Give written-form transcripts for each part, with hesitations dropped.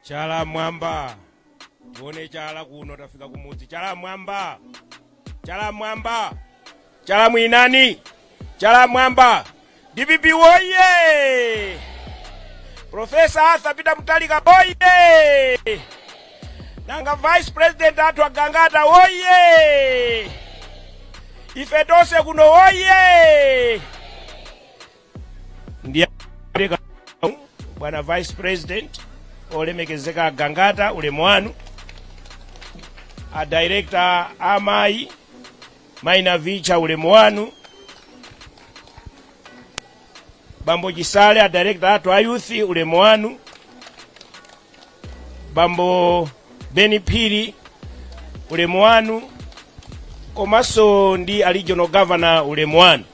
Chala mwamba, tione chala kuno, tafika kumudzi. Chala mwamba, chala mwamba, chala mwinani, chala mwamba. DPP woye! Professor Arthur Peter Mutharika woye! Nanga Vice President athu Agangata woye! Ife tonse kuno woye! Ndiye bwana Vice President olemekezeka Gangata, ulemu wanu. A director amayi Maina Vicha, ulemu wanu. Bambo Chisale, a director athu a youth, ulemu wanu. Bambo Beni Phiri, ulemu wanu, komanso ndi a regional governor, ulemu wanu.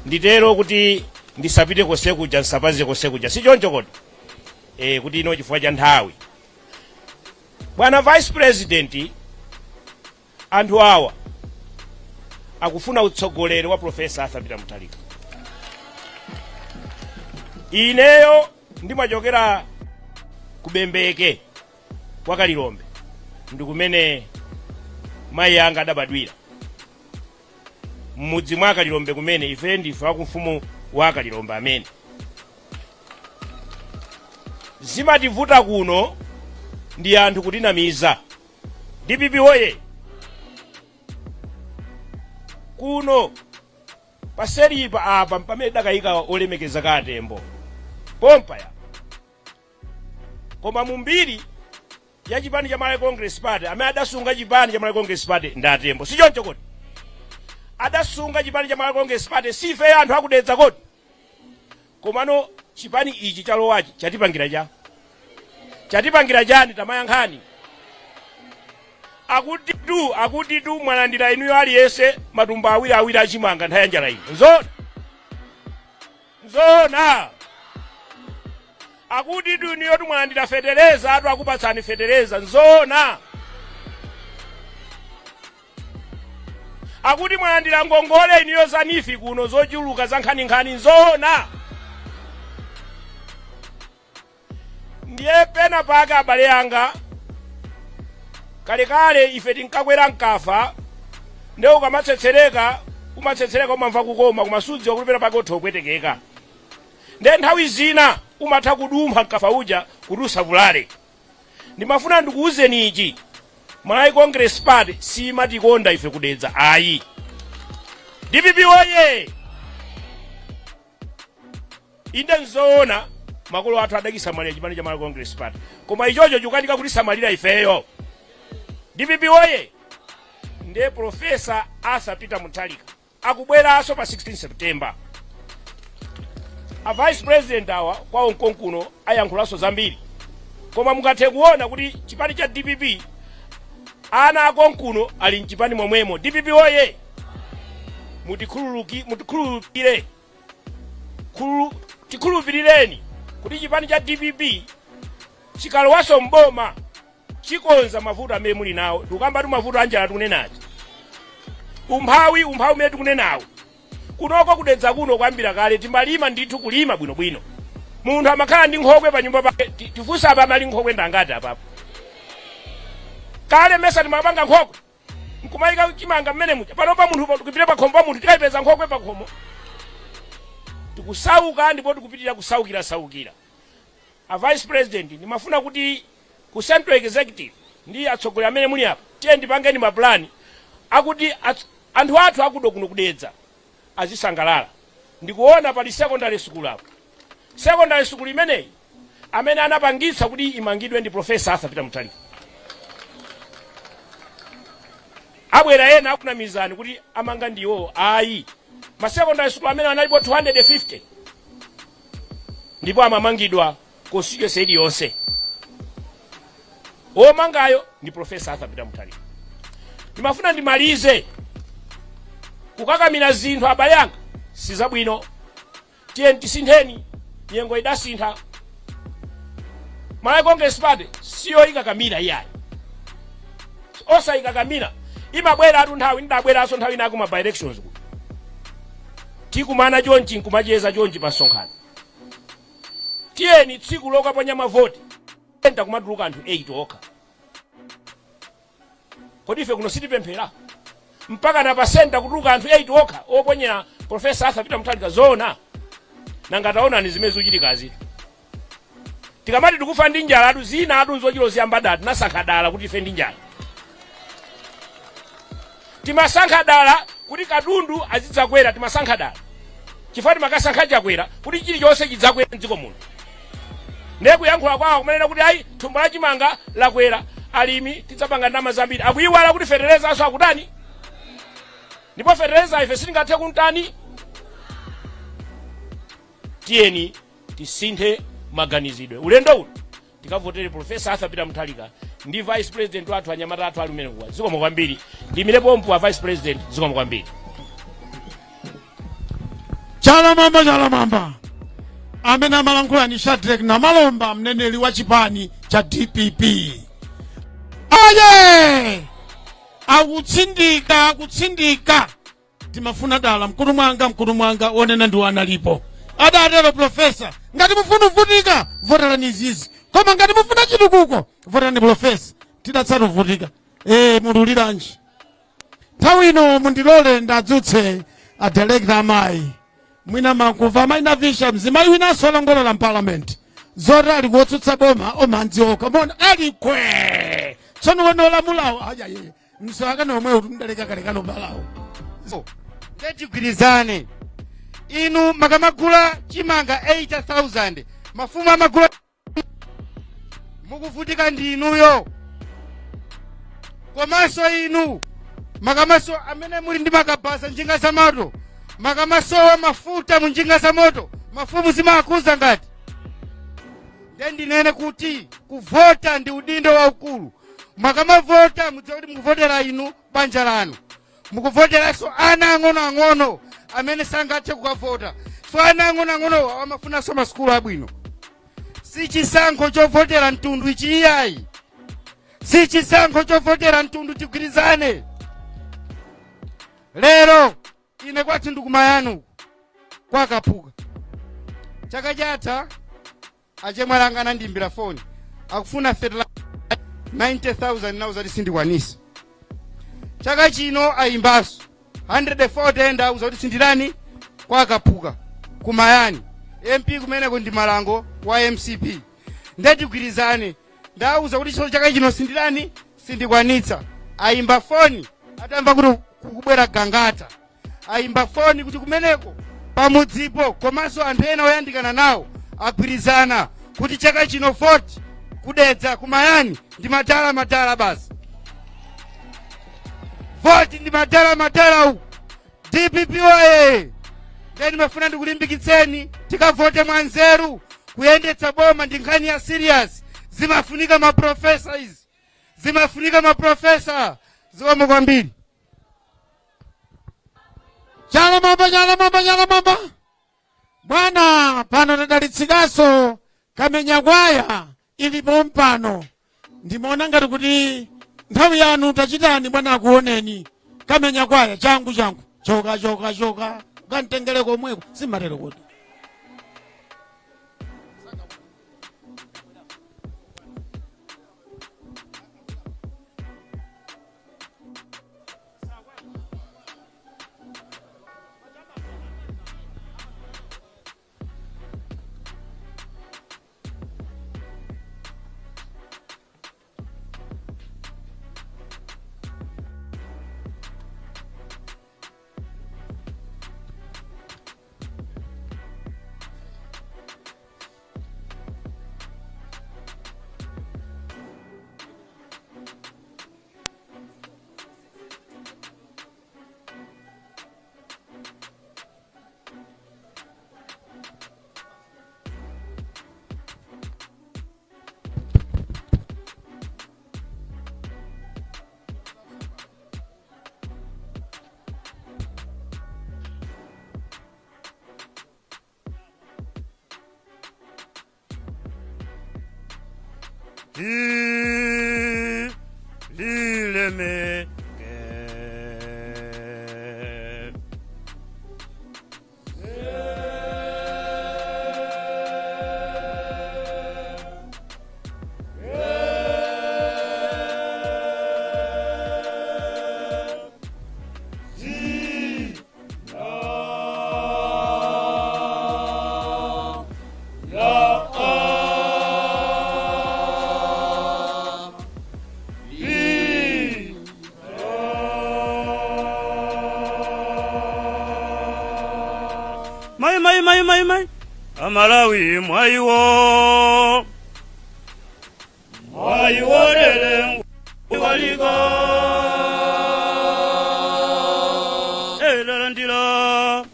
Nditero kuti ndisapite kosekuja, nsapaze kosekuja, si choncho kodi? Kuti ino chifukwa cha nthawi. Bwana Vice President, anthu awa akufuna utsogoleri wa Professor Arthur Peter Mutharika. Ineyo ndimachokera ku Bembeke kwa Kalilombe, ndi kumene mayi anga adabadwira, mmudzi mwa Kalilombe kumene ife ndife akumfumu wa Kalilombe. Amene zimativuta kuno ndi anthu kutinamiza. DPP woye! Kuno paselipa apa mpamene dakayika olemekezeka atembo pompa ya, koma mumbiri ya chipani cha Malawi Congress Party, amene adasunga chipani cha Malawi Congress Party ndi atembo, si choncho kodi? Adasunga chipani cha Malawi Congress Party si ife anthu akudedza kodi? Komano chipani ichi chalowachi chatipangira cha chatipangira chani? Tamayankhani. Akutitu mwalandira inuyo aliyense matumba awiri awiri achimanga nthawi ya njala ino. Nzoona? Nzoona? Akutitu inuyo mwalandira fetereza, atu akupatsani fetereza. Nzoona? Akuti mwalandira ngongole inuyo za NEEF kuno zochuluka za nkhaninkhani. Nzoona? Ndiye pena pake, abale anga, kalekale ife tinkakwera mkafa, ndiye ukamatsetsereka umatsetsereka, umamva kukoma, koma sudziwa kuti pena pake utha kupwetekeka. Ndiye nthawi zina umatha kudumpha mkafa uja kuti usavulale. Ndimafuna ndikuwuzeni ichi: Malawi Congress Party simatikonda ife kudedza ayi. DPP woye! Inde, nzoona makolo athu adachisamalira chipani cha Malawi Congress Party, koma ichocho chikukanika kutisamalira ifeyo. DPP woye! Ndiye Professor Arthur Peter Mutharika akubweranso pa 16 September. A Vice President awa kwawo nkonkuno ayankhulanso zambiri, koma mungathe kuona kuti chipani cha DPP, ana akonkuno ali mchipani momwemo. DPP woye! Mutikhululukire, tikhulupirireni kuti chipani cha DPP chikalowanso mboma chikonza mavuto amene muli nawo. Tikukambatu mavuto anjala tikunenazi, umphawi, umphawi umene tikunenawo. Kunoko kudedza kuno, kuyambira kale timalima ndithu, kulima bwinobwino. Munthu amakhala ndi nkhokwe pa nyumba pake. Tifunse apa amali nkhokwe ndangati apapo? Kale mesa timapanga nkhokwe nkumayika chimanga mmene muja? Panopa munthu kupita pakhomo pa munthu tikayipeza nkhokwe pakhomo? Tikusauka ndipo tikupitirira kusaukira saukira. A Vice President, ndimafuna kuti ku Central Executive ndi atsogoleri amene muli apa, tiye ndipangeni mapulani akuti anthu athu akudo kuno kudedza azisangalala. Ndikuona pali secondary school apo. Secondary school imeneyi, amene anapangitsa kuti imangidwe ndi Professor Arthur Peter Mutharika. Abwera ena akunamizani kuti amanga ndiwo. Ayi, ma secondary school amene analipo 250 ndipo amamangidwa constituency iliyonse. Womangayo ndi Professor Arthur Peter Mutharika. Ndimafuna ndimalize. Kukakamira zinthu, abale anga, sizabwino. Tiye tisintheni, nyengo idasintha. Malawi Congress Party siyoyikakamira iyayi, osayikakamira. Imabwera atu nthawi, ndabweranso nthawi inako ma by elections kuti tikumana chonchi nkumacheza chonchi pa msonkhano. Tiyeni tsiku lokaponya mavoti Center kumatuluka anthu 8 okha. Kodi ife kuno sitipemphera? Mpaka na pa center kutuluka anthu 8 okha oponyera Professor Arthur Peter Mutharika, zoona? Nanga taonani zimene zikuchitikazi. Tikamati tikufa ndi njala atu, zina atu nzochita ziyamba dala, tinasankha dala kuti ife ndi njala. Timasankha dala kuti katundu azidzakwera, timasankha dala chifukwa timakasankha Chakwera kuti chilichonse chidzakwera mdziko muno. Ndiye kuyankhula kwawo kumanena kuti ayi, thumba la chimanga lakwera, alimi tidzapanga ndalama zambiri, akuyiwala kuti feterezanso akutani, ndipo fetereza ife sitingathe kuntani. Tiyeni tisinthe maganizidwe ulendo uno, tikavotere Professor Arthur Peter Mutharika ndi vice president wathu, anyamata athu ali kumenekuwa. Zikomo kwambiri. Ndimire pompo a vice president. Zikomo kwambiri. Chalamamba, chalamamba. Amene amalankhula ni Shadrack Namalomba, mneneri wa chipani cha DPP. Aye, akutsindika, akutsindika. Timafuna dala mkutu mwanga, mkutu mwanga wonena ndi analipo. Adatero professor, ngati mufuna kuvutika voterani izizi, koma ngati mufuna chitukuko voterani professor. Tidatsata kuvutika mululiranji? Nthawi ino mundilole ndadzutse a director amayi. Mwina makuva amayi Navisha, mzimayi winanso olongolola mpalamenti, zoti ali kuwotsutsa boma omanzi okha mona ali kwe. Tsono wene olamulawo ayaye msakana omwe kuti mdaleka kalekano balawo. Tigwirizane inu, makamagula chimanga 80,000, mafumu amagula, mukuvutika ndi inuyo. Komanso inu makamaso amene muli ndi makabasa, njinga za moto, makamasowa mafuta mu njinga za moto, mafumu zimakhuza ngati. Nde ndinene kuti kuvota ndi udindo waukulu. Makamavota mudziwe kuti mukuvotera inu, banja lanu, mukuvoteranso ana ang'onoang'ono amene sangathe kukavota. So ana ang'onoang'onowo amafunanso masukulu abwino. Si chisankho chovotera mtundu ichi iyayi, si chisankho chovotera mtundu. Tigwirizane. Lero ine kwathu ndikumayanu kwakaphuka. Chaka chatha achemwali anga anandiyimbira foni, akufuna fertilizer 90,000, nauza kuti sindikwanisa. Chaka chino ayimbanso 140, ndauza kuti sindilani. Kwakaphuka kumayani, MP kumeneko ndi Malango wa MCP. Ndetigwirizane, ndauza kuti cho chaka chino sindilani, sindikwanitsa. Ayimba foni atamva kuti kukubwera Gangata, ayimba foni kuti kumeneko pamudzipo komanso anthu ena oyandikana nawo agwirizana kuti chaka chino 40 kudedza kumayani ndi madala madala basi, voti ndi madala madala uku. DPP oye! Ndiye ndimafuna ndikulimbikitseni tikavote mwanzeru. Kuyendetsa boma ndi nkhani ya serious, zimafunika maprofesa izi, zimafunika maprofesa. Zikomo kwambiri. Chalamamba, chalamamba, chalamamba. Bwana, pano tadalitsikanso, Kamenya kwaya ilipo mpano. Ndimaona ngati kuti nthawi yanu tachitani bwana, akuoneni. Kamenya kwaya, changu changu, choka choka choka, ukantengere komweko, simatero kuti? Lilemeke. Mayi, mayi, mayi, mayi, mayi, Amalawi mwayiwo mwayiwolele waliko elalandila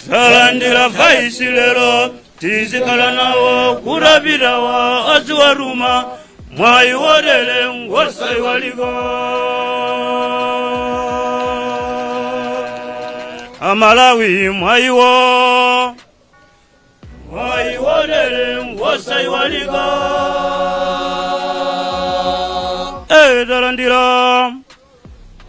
talandila vice lero tizikala nawo kurabirawa aziwaruma mwayiwolele ngosaiwaliko Amalawi mwayiwo mwayiwolele ngosaiwaliko talandila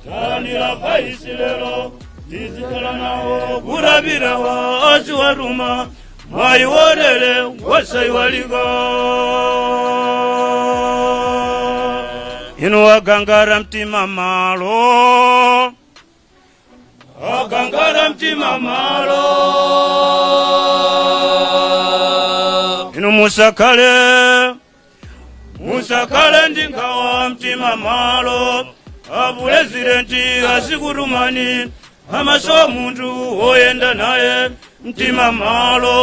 talandila vice lero tizikala nawo kurabirawa aziwaruma mwayiwolele ngosaiwaliko inu agangara mtima malo agangara mtima malo inu musakale musakale ndingawa mtima malo apurezidenti azikutumani amaso munthu woyenda naye mtima malo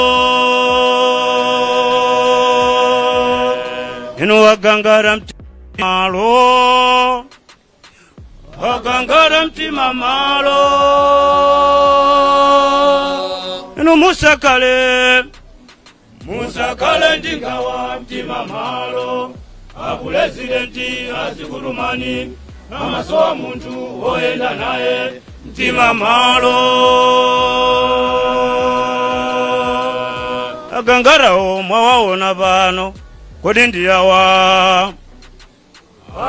inu agangara mtima malo agangara mtima malo inu musakale musakale ndingawa mtima malo apurezidenti azikutumani amasowa munthu woyenda naye mtima malo agangarawo mwawaona pano kodi ndiyawa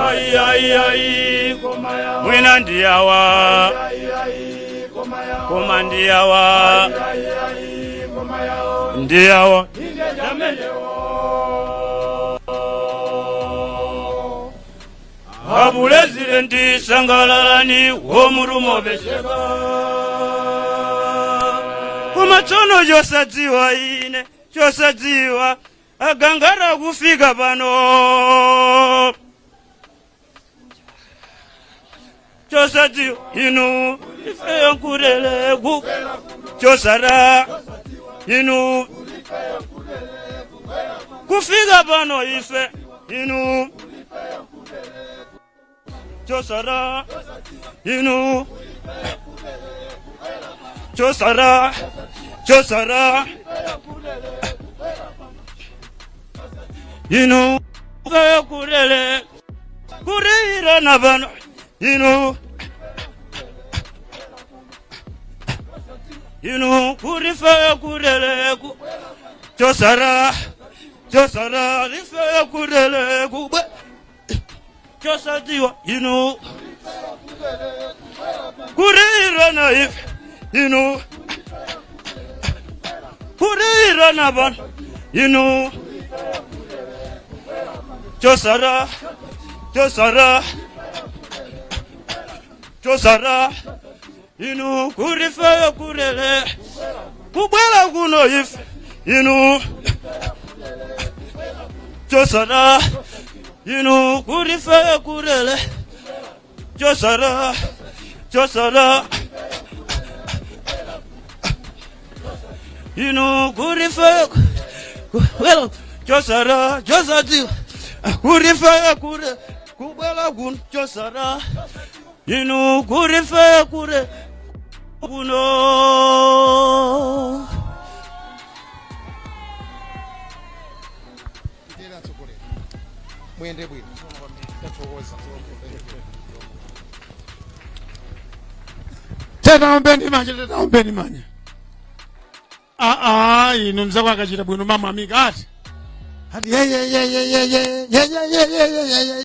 ayi ayi ayi mwina ndiyawa koma ndiyawa ndiyawa apurezidenti sangalalani womurumobeseka koma tsono chosadziwa ine chosadziwa agangara kufika pano chosadziwa inu ifeyo nkureleku chosara inu kufika pano ife inu chosara inu chosara chosara inu kurele kurira na pano inu inu kurife kurele ku chosara chosara rife kurele ku chosadiwa inu kurira na ife inu kurira na pano inu chosara chosara chosara inu kurife kurele kubwela kuno ife inu chosara inu kurife kurele chosara chosara inu kurife kubwela chosara chosati kurife kure kubwela kuno chosara inu kurife kure kuno. Muyende bwino, tathokoza. Tetaombeni manja, tetaombeni manja. Aa, inu mzako akachita bwino mama amika ati ati ye ye ye ye ye ye ye ye ye ye ye ye.